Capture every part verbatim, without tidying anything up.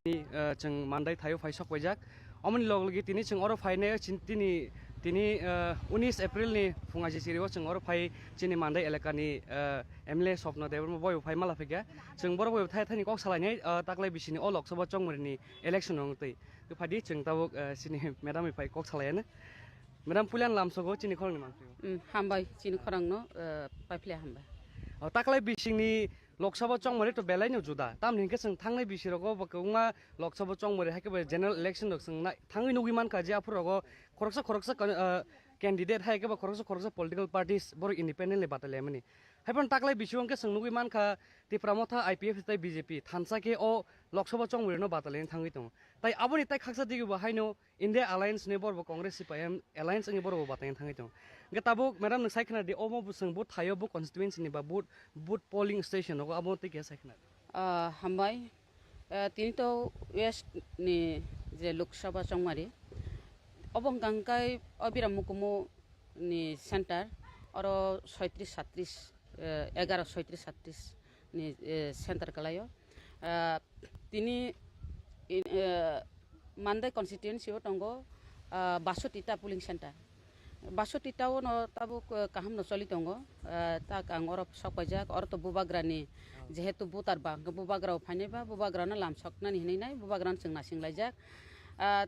ni, ah, chwng Mandai thaio phai sok paijak. Omoni log logi tini chwng oro phainai chin-, tini, tini, ah, unis April ni phunga jisiri o chwng oro phai chini Mandai elaka ni, ah, M L A Swapna Debbarma boi bo phai mala phikya. Chwng borok bai thai thani kok salainai, ah, taklai bisini o Lok Sabha chongmari ni election wng twi. Phadi chwng tabuk, ah, chini madam bai phai kok salainai. Madam, puilan lamsogo chini khorang ni mangphi. Mm, hambai chini khorang no, eh, paiphle hambai. O, taklai bisingni Lok Sabha chongmari to belai no juda. Tamni hinkhe chwng thangnai bisi rogo bo kwbangma Lok Sabha chongmari hai khe bo general election rok chwng nai-, thangwi nugwi mankha je aphuru rogo khoroksa khoroksa kan-, eh, candidate hai khe bo khoroksa khoroksa political parties borok independently batai laimani. Hai phano taklai bisio hinkhe chwng nugwi mankha Tipra Motha, I P F tei B J P thansa khe o Lok Sabha chongmari no batai laina thangwi tongo. Tai aboni tai khaksa digi bo haino India Alliance ni borok bo Congress C P I M Alliance wngwi borok bo batai thangwi tongo. Hwnkhe tabuk madam nwng sai khna di, omo bwswng bo thaio bo constituency ni ba vote, vote polling station nogo abo tei keha sai khna di. Ah, hambai. Ah, tini to West ni je Lok Sabha chongmari. Obo hwnkha hwnkhe o Biram Mukumu ni center, oro soitris satris, eh, egaro soitris satris ni, eh, center kalaio. Ah, tini in, eh, Mandai constituency o tongo, ah, basoti ta polling center. Basoti ta o no tabuk, eh, kaham no choli tongo. Ah, tak ang oro sok paijak, oro to bubagra ni jehetu voter ba, hwnkhe bubagra o phainai ba, bubagra no lam soknani hinwi nai, bubagra no chwng nasing laijak. Ah,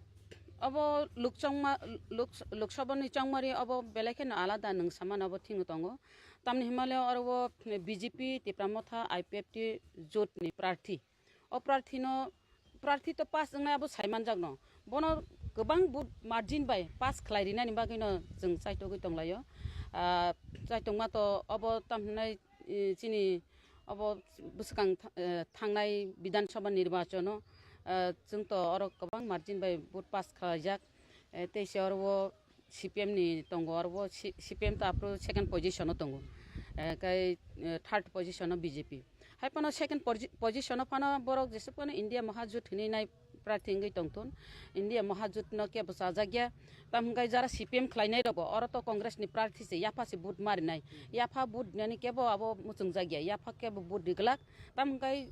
obo Lok Chongma, Lok, Lok Sabha ni chongmari obo belai kheno alada nwng sama no obo thik no tongo. Tamni himalaya oro o B J P, Tipra Motha, I P F T jot ni prarthi. O prarthi no, prarthi to pass wngnai abo sai manjak no. Bono kwbang vote margin bai pass khlai rinani bagwi no chwng chaitogwi tonglaio. Ah, chaitongma to obo tam hinai, eh, chini obo bwskang tha-, eh, thangnai Bidhan Sabha nirbachon o, eh, chwng to oro kwbang margin bai vote pass khlaijak. Eh, tei se oro o C P M ni tongo, oro bo C-, C P M to aphuru second position o tongo. Eh, kai, eh, third position o B J P. Hai phano second posi-, position o phano borok jesuk phano India Mahajut hinwi nai prarthi wngwi tongthun. India Mahajut no kebo chajakya. Tamo hwnkhe jara C P M khlainai rok bo, oro to Congress ni prarthi se, yapha se vote marinai. Yapha vote nani kebo abo muchungjakya, yapha kebo vote riglak. Tamo hwnkhe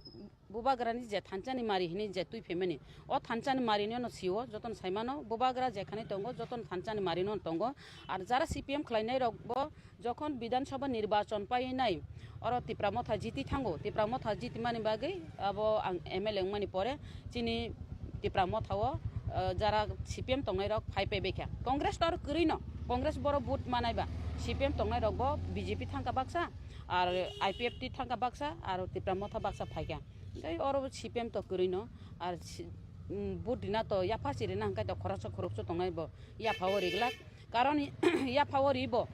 bubagrani je thanchani mari hinwi je twi phaimani, o thanchani mari no sio, jotono saimano, bubagra jekhani tongo, jotono thanchani mari no tongo. Ar jara C P M khlainai rok bo jokhon Bidhan Sabha nirbachon painai, oro Tipra Motha jiti thango, Tipra Motha jiti mani bagwi abo ang M L A wngmani pore chini Tipra Motha o, eh, jara C P M tongnai rok phai paibaikha. Congress to aro kwrwi no, Congress boro vote manai ba, C P M tongnai rok bo B J P thangkha baksa, ar I P F T thangkha baksa, ar Tipra Motha baksa phaikha. Tei oro C P M to kwrwi no, ar si-, mm, vote rina to yapha si rina hwnkhe to khoroksa khoroksa tongnai bo yapha o riglak. Karon yapha o ri bo,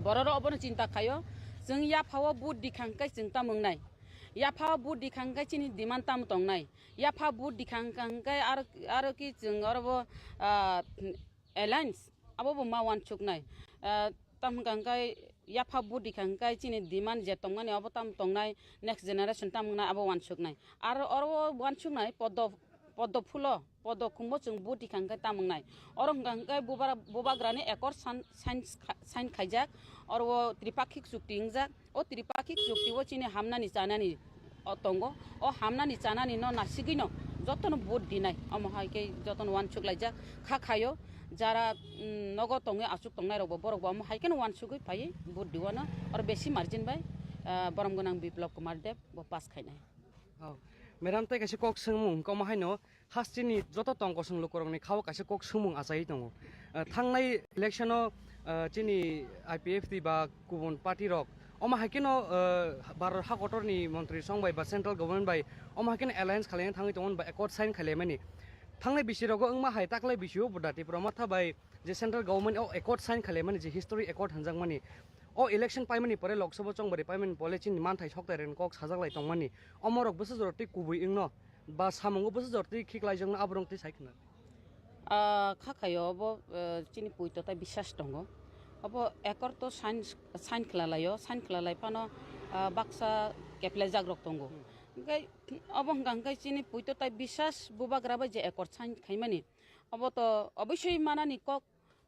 borok rok obono chinta khaio, chwng yapha o vote rikha hwnkhe chwng tamo wngnai, yapha o vote rikha hwnkhe chini demand tamo tongnai, yapha vote rikha hwnkhe aro, aro ki chwng oro bo, ah, alliance abo bo ma wansuknai. Ah, tamo hwnkha hwnkhe yapha vote rikha hwnkhe chini demand je tongmani abo tamo tongnai, next generation tamo wngnai abo wansuknai. Aro oro wansuknai poddo, poddo phulo, poddo khumbo chwng vote rikha hwnkhe tamo wngnai. Oro hwnkha hwnkhe bubara-, bubagrani accord san-, sign kha-, sign khaijak, oro o tripakhik chukti wngjak. O tripakhik chukti o chini hamnani chanani o tongo. O hamnani chanani no nasigwi no jotono vote dinai. Omo hai khe jotono wansuk laijak kha khaio. Jara, mm, nogo tongwi achuk tongnai rok bo borok bo omo hai kheno wansugwi phaiwi vote diwano. Oro besi margin bai, ah, borom gwnang Biplab Kumar Deb bo pass khainai. Oh, madam, tei kaisa kok swngmung, hwnkhe omo haino hasteni joto tong kosong lukurokni khao kaisa kok swngmung achaiwi tongo. Ah, thangnai election-o, ah, chini I P F T ba kubun party rok omo hai kheno, ah, Bharat ha kotorni montri song bai ba central government bai omo hai kheno alliance khalaina thangwi tongmani ba accord sign khailaimani. Thangnai bisi rogo wngma hai taklai bisio bo da Tipra Motha bai je central government o accord sign khailaimani, je history accord hinjakmani, o election paimani pore, Lok Sabha chongbari paimani pore chini manthai soktai rwni kok sajak lai tongmani, omorok bwsa jora twi kubui wngno ba samungo bwsa jora twi khiklaijakno aborok twi sai khna. Ah, kha khaio obo, eh, chini puito tai bisas tongo. Obo accord to sign, sign khwlalaio, sign khwlalai phano, ah, baksa keplaijak rok tongo. Hwnkhe obo hwnkha hwnkhe chini puito tai bisas bubagra bai je accord sign khaimani, obo to obosoi manani kok,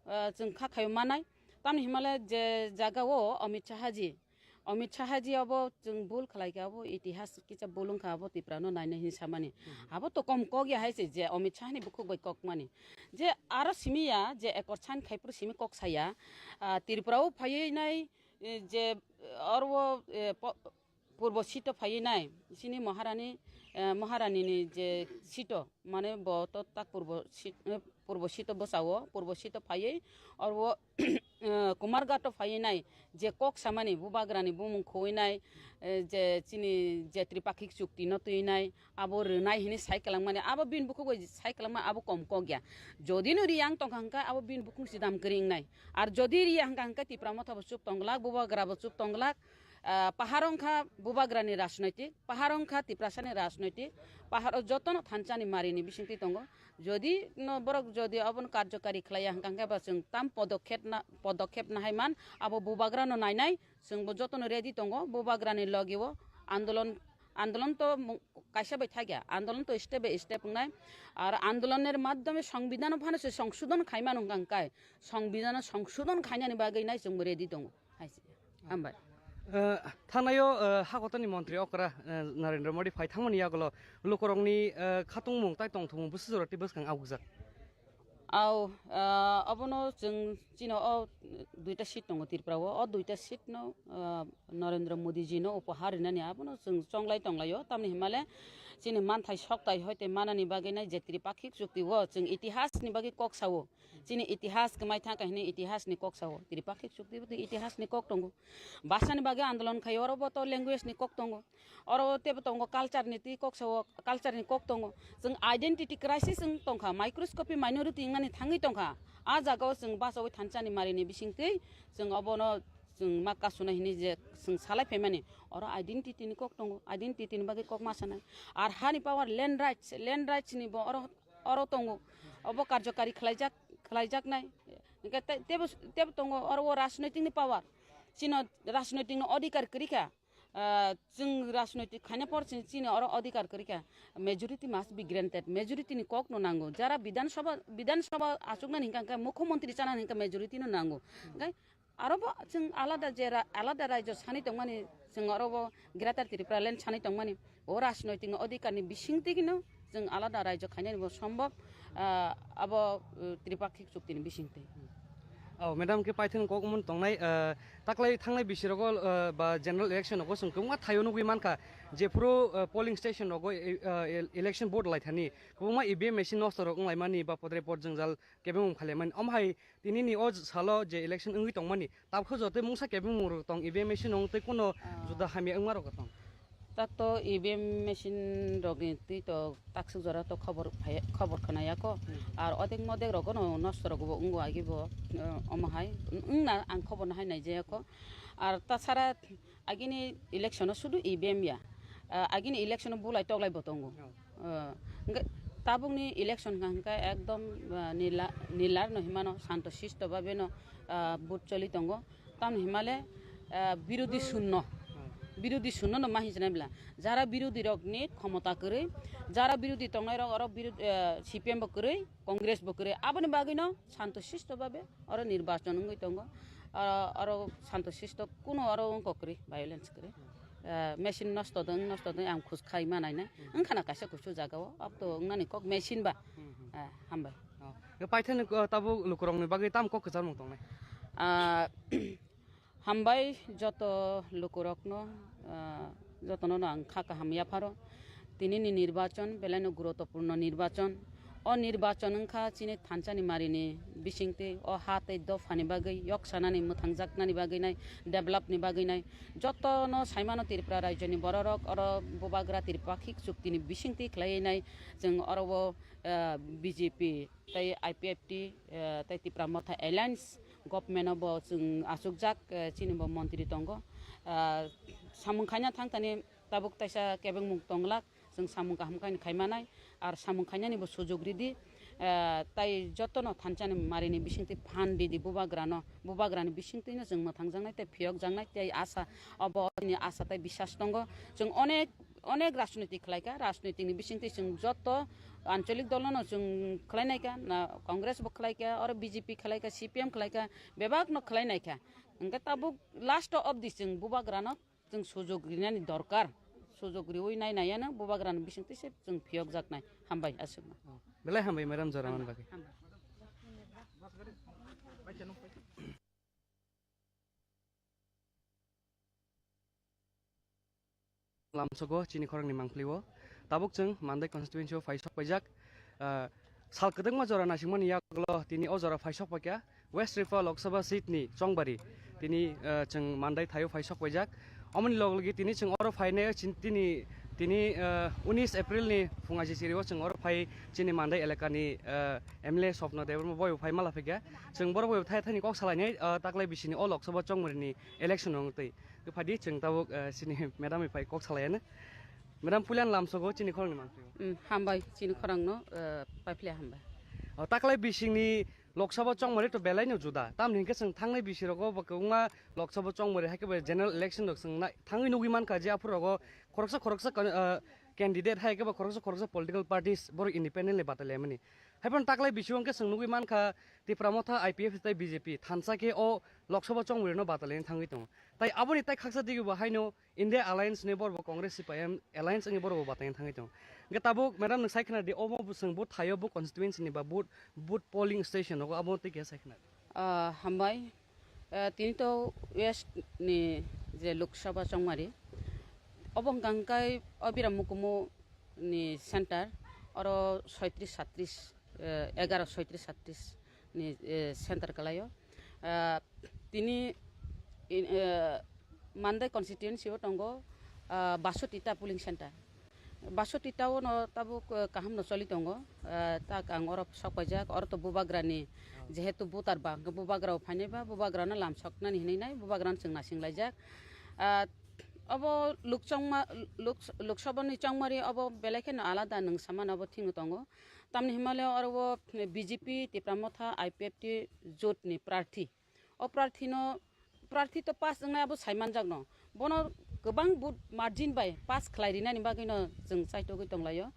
ah, chwng kha khaio manai. Tamni hwnmale je jaga o Amit Shah ji, Amit Shah ji abo chwng bul khlai kha, abo itihas kisa bul wng kha, abo Tipra no nainai hinwi samani. Abo to kom kok ya hai se je Amit Shah ni bukhuk bai kok mani. Je aro simi ya, je ekor sign khai phuru simi kok saya. Ah, Tripura o phaiwi nai, eh, je, eh, oro, eh, po-, purbo seat o phaiwi nai, chini Maharani, eh, Maharani ni je seat o, mane bo to tak purbo seat, eh, purbo seat o bwsa o, purbo seat o phaiwi oro, eh, Kumarghat o phaiwi nai, je kok samani bubagrani bumung khowinai, eh, je chini je tripakhik chukti no twinai, abo rwnai hinwi sai kwlangmani, abo bini bukhuk bai sai kwlangma, abo kom kok ya. Jodi no riyang tongkha hwnkhe abo bini bukhuk si dam kwrwi wngnai. Ar jodi riya hwnkha hwnkhe Tipra Motha bo chup tonglak, bubagra bo chup tonglak, ah, pahar wngkha bubagrani rajnoitik, pahar wngkha Tiprasani rajnoitik, pahar o jotono thansa ni mari ni bisingtwi tongo. Jodi no borok jodi abono karjokari khlaiya hwnkha hwnkhe ba chwng tam podokhep na, podokhep nahai man, abo bubagra no nainai, chwng bo jotono ready tongo, bubagra ni logi o andolon, andolon to mung-, kaisa bai thakya, andolon to step by step wngnai, ar andolon ni madhyome songbidhan o phano se songsodhon khaimano hwnkha hwnkhe, songbidhan o songsodhon khainani bagwi nai chwng bo ready tongo. Hai se. Hambai. Eh, thanayo, eh, hakotoni montri okra, eh, Narendra Modi phai thangmani yagulo lukurokni, eh, khatungmung tai tongthokmung bwswk jora tei bwskang augjak. Au, eh, obono chwng chino o duita seat tongo Tripura o, o duita seat no, eh, Narendra Modi ji no upahar rinani abono chwng chonglai tonglaio, tamni himale chini manthai soktai hoite manani bagwi nai je tripakhik chukti o chwng itihas ni bagwi kok sao. Chini itihas kwmai thang kha hinwi itihas ni kok sao. Tripakhik chukti bo itihas ni kok tongo. Bhasha ni bagwi andolon khai oro bo to language ni kok tongo. Oro tebo tongo culture ni twi kok sao, culture ni kok tongo. Chwng identity crisis wng tongkha, microscopic minority wngmani thangwi tongkha. A jagao chwng bachaui thansa ni mari ni bisingtwi chwng obono chwng ma kasuna hinwi je chwng salai phaimani. Oro identity ni kok tongo, identity ni bagwi kok ma sanai. Ar hani power land rights, land rights ni bo oro oro tongo, obo karjokari khlaijak, khlaijaknai. Hingke te-, tebo, tebo tongo oro o rajnoitikni power. Chino rajnoitikni odhikar kwrwi kha. Ah, chwng rajnoitik khaina por chini, chini oro odhikar kwrwi kha. Majority must be granted. Majority ni kok no nango. Jara Bidhan Sabha, Bidhan Sabha achuknani hingka hingke mukhyamantri chanani hingka majority no nango. Hingke Aro bo chwng alada je ra-, alada raijo sanwi tongmani, chwng oro bo Greater Tripura Land sanwi tongmani, o rajnoitik ni odhikar ni bisingtwi no chwng alada raijo khainani bo sombhob, ah, abo, uh, tripakhik chukti ni bisingtwi. Oh, madam khe paithak kok mun tongnai, ah, taklai thangnai bisi rogo, ah, ba general election rogo chwng kwbangma thaio nugwi mankha, jephuru, ah, polling station rogo, eh, ah, el-, election vote lai thani kwbangma E V M machine nosto rok wng lai mani ba podre pod jwngjal kebengmung phailaimani. Omo hai tinini o salo je election wngwi tongmani, tabukhe joto mungsa kebengmung rok tong, E V M machine wng tei kuno Ah. juda hamya wngma rok tong. Tato E V M machine rokni twi to taksuk jora to khobor phai, khobor khwnaya kho. Hmm. Ar odek modek rogono nosto rokbo wngo agi bo, eh, omo hai wngna ang khobor no hai naijaya kho. Ar tasara Agini election o sudu E V M ya. Ah, agini election o bulai toklai bo tongo. Oh. Ah, hingke tabukni election hingka hingke ekdom, ah, nila-, nilar no himano santo sisto babe no, ah, vote choli tongo. Tamni himale, ah, birodhi shunno. Oh. Birodhi shunno no ma hinjana bla. Jara birodhi rok ni khomota kwrwi, jara birodhi tongnai rok oro birod-, ah, C P M bo kwrwi, Congress bo kwrwi. Aboni bagwi no santo sisto babe oro nirbachon wngwi tongo. Ah, oro santo sisto kuno oro wngkok kwrwi, violence kwrwi. Ah, machine nosto dwng, nosto dwng ang khus khai manai nai. Hmm. Wngkha na kaisa kusu jaga o, abo to wngnani kok machine ba. Hmm, hmm. Ah, hambai. Oh. Yo paithak ni, uh, tabuk lukurok ni bagwi tam kok kwchar mung tongnai? Ah, hambai joto lukurok no, ah, joto no ang kha kaham yapharo. Tini ni nirbachon belai no guruttopurno nirbachon. O nirbachon wngkha chini thansa ni mari ni bisingtwi, o ha tei dopha ni bagwi, yok sanani mwthangjaknani bagwi nai, develop ni bagwi nai. Joto no saimano Tripura rajyo ni bororok oro bubagra tripakhik chukti ni bisingtwi khlaiwi nai. Chwng oro o, eh, B J P tei I P F T, eh, tei Tipra Motha Alliance government o bo chwng achukjak, eh, chini bo montri tongo. Ah, samung khaina thang thani tabuk taisa kebengmung tonglak. Chwng samung kaham khaini khai manai, ar samung khainani bo sujug ridi, eh, tai jotono thansa ni mari ni bisingtwi phan ridi bubagra no, bubagra ni bisingtwi no chwng mwthangjaknai tei phiyokjaknai tei asa, obo ni asa tei biswas tongo. Chwng onek, onek rajnoitik khlai kha, rajnoitik ni bisingtwi chwng joto Ancholik dolono chwng khlai naikha, na Congress bo khlai kha, oro B J P khlai kha, C P M khlai kha, bebak no khlai naikha. Hwnkhe tabuk last of the chwng bubagrano chwng sujog rinani dorkar. Sujog riwi nai naiya no bubagrano bising twi se chwng phiyok jak nai. Hambai aswkno. Oh, belai hambai madam jora man bagwi. Hambai. Lamsogo chini khorangni mangpili o. Tabuk chwng Mandai constituency o phai sok paijak. Ah, sal kwdwkma jora naisingmani yagulo tini o jora phai sok paikha. West Tripura Lok Sabha seat ni chongbari tini, ah, chwng Mandai thaio phai sok paijak. Omoni log logi tini chwng oro phainai chin-, tini, tini, ah, unis April ni phung aji siri o chwng oro phai chini Mandai elaka ni, ah, M L A Swapna Debbarma boi phai mala phaikha. Chwng boro boi thai thani kok salainai, ah, taklai bisini o Lok Sabha chongbari ni election wng twi. Phadi chwng tabuk, eh, chini madam bai phai kok salai ano. Madam, puilan lamsogo chini khorangni mangpili o. Mm, hambai chini khorangno, eh, paiphle hambai. O, taklai bisingni Lok Sabha chongmari to belai no juda. Tamni hinkhe chwng thangnai bisi rogo bo kwbangma Lok Sabha chongmari hai khe bo general election rok chwng nai-, thangwi nugwi mankha je aphuru rogo khoroksa khoroksa kan-, eh, candidate hai khe bo khoroksa khoroksa political parties borok independently batai laimani. Hai phano taklai bisio hwnkhe chwng nugwi mankha Tipra Motha, I P F tei B J P thansa khe o Lok Sabha chongmari no batai laina thangwi tongo. Tai aboni tai khaksa digi bo haino India Alliance ni borok bo Congress C P I M Alliance wngwi borok bo batai thangwi tongo. Hwnkhe tabuk madam nwng sai khna di, omo bo chwng bo thaio bo constituency ni ba booth, booth polling station nogo abo tei keha sai khna di. Ah, hambai. Ah, tini to West ni je Lok Sabha chongmari. Obo hwnkha hwnkhe o Biram Mukumu ni center, oro soitris satris, eh, egaro soitris satris ni, eh, center kalaio. Ah, tini, in, eh, Mandai constituency o tongo, ah, basoti ta polling center. Basoti ta o no tabuk, eh, kaham no choli tongo. Ah, tak ang oro sok paijak, oro to bubagra ni jehetu voter ba, hwnkhe bubagra o phainai ba, bubagra no lam soknani hinwi nai, bubagra no chwng nasing laijak. Ah, obo Lok chongma, Lok, Lok Sabha ni chongmari obo belai kheno alada nwng samano obo thwngwi tongo. Tamni himale oro o B J P, Tipra Motha, I P F T jot ni prarthi. O prarthi no, prarthi to pass wngnai abo saimanjak no. Bono kwbang vote margin bai pass khlai rinani bagwi no chwng chaitogwi tonglaio.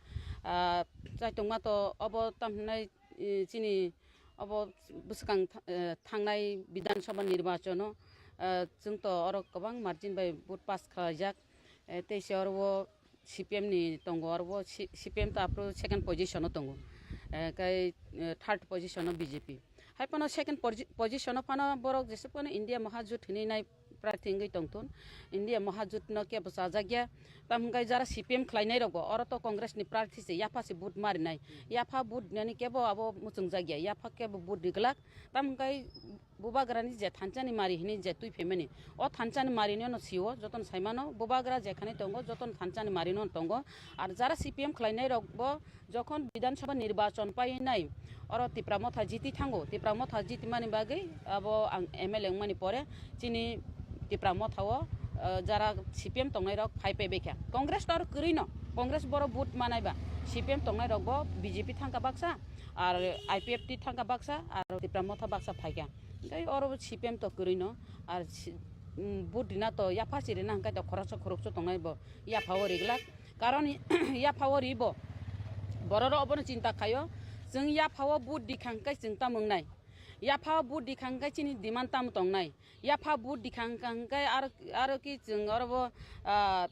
Ah, chaitokma to obo tam hinai, eh, chini obo bwskang tha-, eh, thangnai Bidhan Sabha nirbachon o, eh, chwng to oro kwbang margin bai vote pass khlaijak. Eh, tei se oro o C P M ni tongo, oro o C-, C P M to aphuru second position o tongo. Eh, kai, eh, third position o B J P. Hai phano second posi-, position o phano borok jesuk phano India Mahajut hinwi nai prarthi wngwi tongthun. India Mahajut no kebo chajakya. Tamo hwnkhe jara C P M khlainai rokbo oro to Congress ni prarthi se yapha se vote marinai. Yapha vote nani kebo abo muchungjakya. Yapha kebo vote riglak. Tamo hwnkhe bubagrani je thansa ni mari hinwi je twi phaimani, o thansa ni mari no sio jotono saimano, bubagra jekhani tongo jotono thansa ni mari no tongo. Ar jara C P M khlainai rok bo jokhon Bidhan Sabha nirbachon painai, oro Tipra Motha jiti thango, Tipra Motha jiti mani bagwi abo ang M L A wngmani pore chini Tipra Motha o, eh, jara C P M tongnai rok phai paibai kha. Congress to aro kwrwi no, Congress boro vote manai ba, C P M tongnai rok bo B J P thangkha baksa, ar I P F T thangkha baksa, ar Tipra Motha baksa phaikha. Hwnkhe oro C P M to kwrwi no, ar si-, mm, vote rina to yapha si rina hwnkhe to khoroksa khoroksa tongnai bo yapha o riglak. Karon yapha o ri bo borok rok obono chinta khaio, chwng yapha o vote rikha hwnkhe chwng tamo wngnai, yapha o vote rikha hwnkhe chini demand tamo tongnai, yapha vote rikha hwnkhe aro, aro ki chwng oro bo, ah,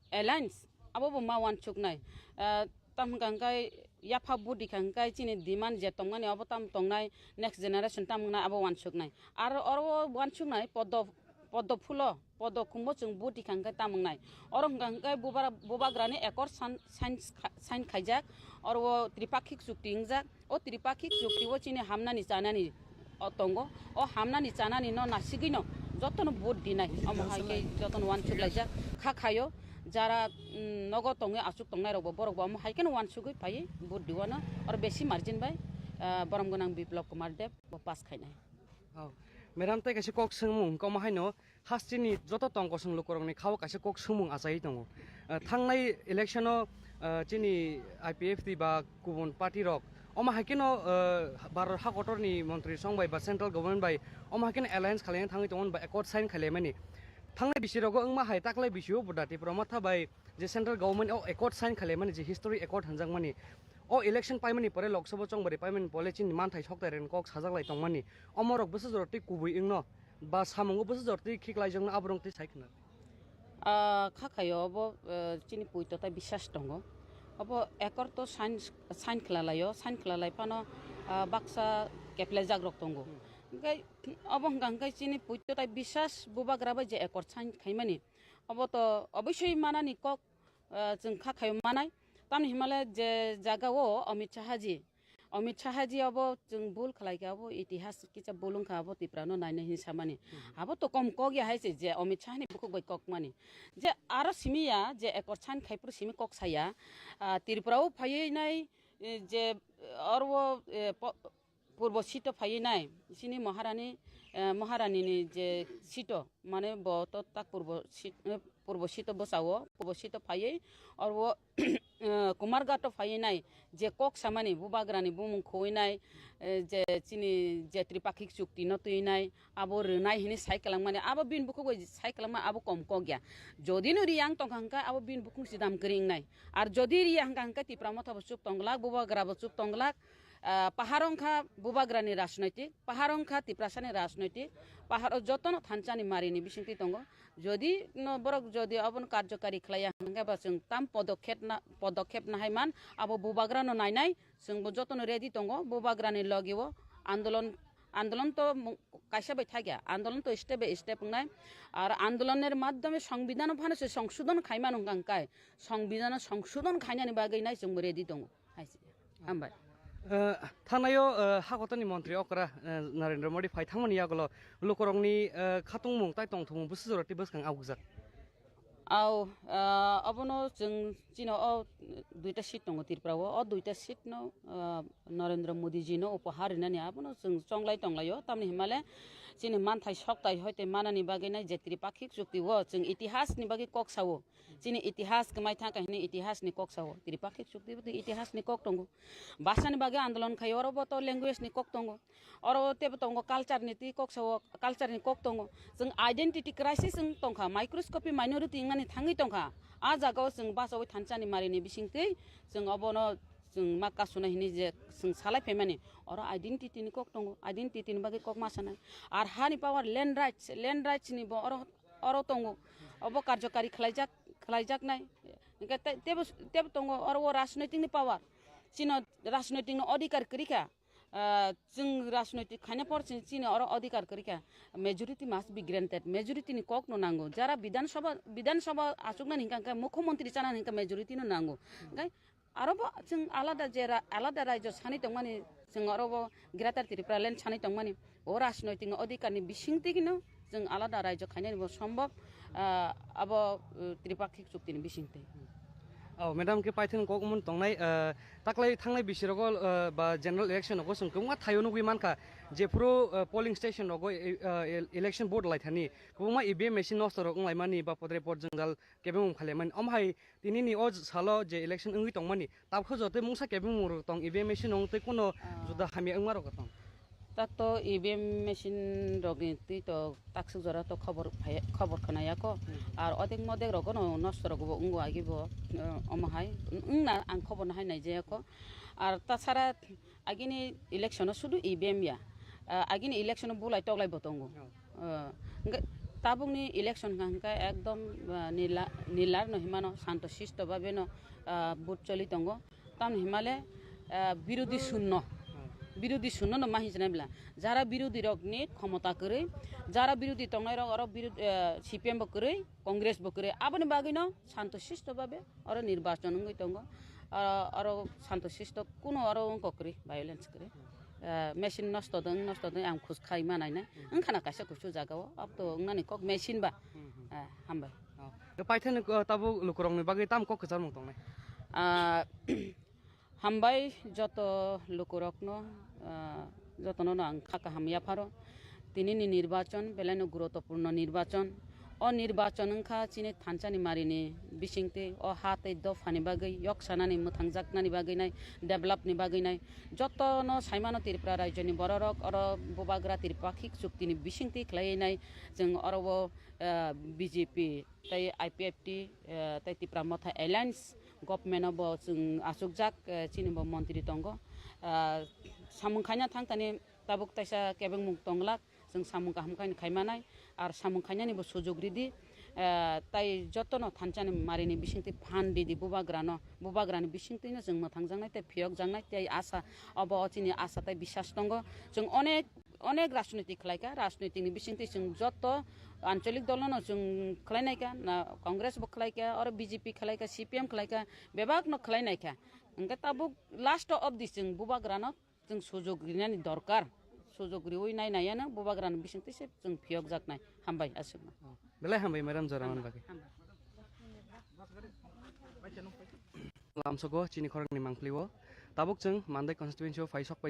alliance abo bo ma wansuknai. Ah, tamo hwnkha hwnkhe yapha vote rikha hwnkhe chini demand je tongmani abo tamo tongnai, next generation tamo wngnai abo wansuknai. Aro oro o wansuknai poddo, poddo phulo, poddo khumbo chwng vote rikha hwnkhe tamo wngnai. Oro hwnkha hwnkhe bubagra-, bubagrani accord san-, sign kha-, sign khaijak, oro o tripakhik chukti wngjak. O tripakhik chukti o chini hamnani chanani o tongo. O hamnani chanani no nasigwi no jotono vote dinai. Omo hai khe jotono wansuk laijak kha khaio. Jara, mm, nogo tongwi achuk tongnai rokbo borokbo omo hai kheno wansugwi phaiwi vote diwano. Oro besi margin bai, ah, borom gwnang Biplab Kumar Deb bo pass khainai. Oh. Madam, tei kaisa kok swngmung, hwnkhe omo haino hasteni joto tong kosong lukurokni khao kaisa kok swngmung achaiwi tongo. Ah, thangnai election-o, ah, chini I P F T ba kubun party rok, omo hai kheno, ah, Bharat hakotorni montri song bai ba central government bai omo hai kheno alliance khalaina thangwi tongmani ba accord sign khailaimani. Thangnai bisi rogo wngma hai taklai bisio bo da Tipra Motha bai je central government o accord sign khailaimani, je history accord hinjakmani. O election paimani pore, Lok Sabha chongbari paimani pore chini manthai sokthai rwni kok sajak lai tongmani. Omorok bwsajoro twi kubui wngno ba samungo bwsajoro twi khiklaijakno aborok twi sai khna. Ah, kha khayo obo, eh, chini puito tai bisas tongo. Obo ekor to sign, sign khwlalaio, sign khwlalai phano, ah, baksa keplaijakrok tongo. Hwnkhe obo hwnkha hwnkhe chini puito tai bisas bubagra bai je ekor sign khaimani. Obo to obosoi manani kok, ah, chwng kha khayo manai. Tamni himale je jagao Amit Shah ji, Amit Shah ji abo chwng bul khlai kha, abo itihas kisa bul wngkha, abo Tiprano nainai hinwi samani. Abo to kom kok ya hai se je Amit Shah ni bukhuk bai kokmani. Je aro simi ya, je ekor sign khai phuru simi kok saya, ah, Tripura o phaiwi nai, eh, je, eh, oro, eh, po-, purbo seat o phaiwi nai, chini Maharani, eh, Maharani ni je seat o, mane bo to tak purbo seat, eh, purbo seat o bwsao, purbo seat o phaiwi oro, eh, Kumarghat o phaiwi nai, je kok samani bubagrani bumung khowinai, eh, je chini je tripakhik chukti no twinai, abo rwnai hinwi sai kwlangmani, abo bini bukhuk bai sai kwlangma abo kom kok ya. Jodi no riyang tongkha hwnkhe abo bini bukhuk sidam kwrwi wngnai. Ar jodi riya hwnkha hwnkhe Tipra Motha bo chup tonglak, bubagra bo chup tonglak, ah, pahar wngkha bubagrani rajnoitik, pahar wngkha Tiprasani rajnoitik, pahar o jotono thansa ni mari ni bisingtwi tongo. Jodi no borok jodi abono karjokari khlaiya hwnkhe ba chwng tam podokhep na, podokhep nahai man, abo bubagra no nainai, chwng bo jotono ready tongo, bubagra ni logi o andolon, andolon to mung-, kaisa bai thakya, andolon to step by step wngnai, ar andolon ni madhyome songbidhan o phano se songsodhon khaimano hwnkha hwnkhe, songbidhan o songsodhon khainani bagwi nai chwng bo ready tongo. Hai se. Hambai. Eh, thanaio, eh, hakotoni montri okra, eh, Narendra Modi phai thangmani yagulo lukurokni, eh, khatungmung tai tongthokmung bwsajora tei bwskang aukjak. Au, ah, abono chwng chino o duita seat tongo Tripura o, o duita seat no, ah, Narendra Modi ji no upahar rinani abono chwng chonglai tonglaio, tamni himale chini manthai sokthai hoite manani bagwi nai je tripakhik chukti o chwng itihas ni bagwi kok sao. Chini itihas kwmai thang kha hini itihas ni kok sao. Tripakhik chukti bo itihas ni kok tongo. Bhasha ni bagwi andolon khai oro bo to language ni kok tongo. Oro tebo tongo culture ni twi kok sao, culture ni kok tongo. Chwng identity crisis wng tongkha, microscopic minority wngnani thangwi tongkha. A jagao chwng bachaui thansa ni mari ni bisingtwi chwng obono chwng ma kasuna hini je chwng salai phaimani. Oro identity ni kok tongo, identity ni bagwi kok ma sanai. Ar hani power land rights, land rights ni bo oro oro tongo, obo karjokari khlaijak, khlaijaknai. Hwnkhe te-, tebo, tebo tongo oro o rajnoitik ni power. Chino rajnoitik ni odhikar kwrwi kha. Ah, chwng rajnoitik khaina por chini, chini oro odhikar kwrwi kha. Majority must be granted. Majority ni kok no nango. Jara Bidhan Sabha, Bidhan Sabha achuknani hwnkha hwnkhe mukhyamantri chanani hwnkha majority no nango. Hwnkhe Aro bo chwng alada je ra-, alada raijo sani tongmani, chwng oro bo Greater Tripura Land sani tongmani, o rajnoitik ni odhikar ni bising twi no chwng alada raijo khainani bo sombhob, ah, abo, uh, tripakhik chukti ni bising twi. Oh, madam, khe paithak kok mun tongnai, ah, taklai thangnai bisi rogo, ah, ba general election rogo chwng kwbangma thaio nugwi mankha, jephuru, ah, polling station rogo, eh, ah, el-, election vote lai thani kwbangma E V M machine nosto rok wng lai mani ba podre pod jwngjal kebeng wng phai lai mani. Omo hai Tini ni o salo je election wngwi tongmani, tabukhe jotoi mungsa kebeng mung rok tong, E V M machine wng tei kuno Ah. juda hamya wngma rok tong. Tak to E V M machine rok ni twi to taksuk jora to khobor phai, khobor khna ya ko. Hmm. Ar odek modek rok no nosto rok bo wngo agi bo, eh, omo hai wng na ang khobor no hai nai jaya ko. Ar ta sara Agini election o sudu E V M ya. Ah, agini election o bulai toklai bo tongo. Oh. Ah, hwnkhe tabukni election hwnkha hwnkhe ekdom, ah, nila-, nilar no himano santo sisto babe no, ah, vote choli tongo. Tamni himale, ah, birodhi shunno. Oh. Birodhi shunno no ma hinjinai bla. Jara birodhi rokni khomota kwrwi, jara birodhi tongnai rok oro birod-, ah, C P M bo kwrwi, Congress bo kwrwi, aboni bagwino santo sisto babe oro nirbachon wngwi tongo. Ah, oro santo sisto kuno oro wngkok kwrwi, violence kwrwi. Ah, machine nosto dwng, nosto dwng ang khus khai manai na. Wngkhana kaisa kusu jagao, abto wngnani kok machine ba. Hmm, hmm. Ah, hambai. Oh. Paithakni, ah, tabuk lukurokni bagwi tamo kok kwcharmung tongnai? Ah, Hambai joto lukurokno, ah, jotono no ang kha kaham yapharo. Tinini nirbachon belaino guruttopurno nirbachon. O nirbachon wngkha chini thansani marini bisingtwi o ha tei dophani bagwi, yok sanani, mwthangjaknani bagwi nai, developni bagwi nai. Jotono saimano Tripura rajyoni bororok oro bubagra tripakhik chuktini bisingtwi khlaiwi nai. Chwng oro o, ah, B J P tei I P F T, eh, tei Tipra Motha Alliance Government o bo chwng achukjak, eh, chini bo montri tongo. Ah, samung khaina thang tani tabuk taisa kebengmung tonglak, chwng samung kaham khaini khaimanai, ar samung khainani bo sujug ridi. Eh, tai jotono thanchani marini bisingtwi phan ridi bubagrano, bubagrani bisingtwino chwng mwthangjaknai tei phiyokjaknai tei asa, obo o chini asa tei bisas tongo. Chwng onek onek rajniti khlaikha, rajnitikni bisingtwi chwng joto ancholik dolono chwng khlainaikha, na Congress bo khlaikha, oro B J P khlaikha, C P M khlaikha, bebakno khlainaikha. Hwnkhe tabuk last obdi chwng bubagrano chwng sujog rinani dorkar, sujog riwi nai naiyano bubagrani bisingtwi se chwng phiyokjaknai. Hambai aswkno. Belai hambai, madam, jora man bagwi. Hambai. Lamsogo chini khorangni mangpili o. Tabuk chwng Mandai constituency o phai sok pai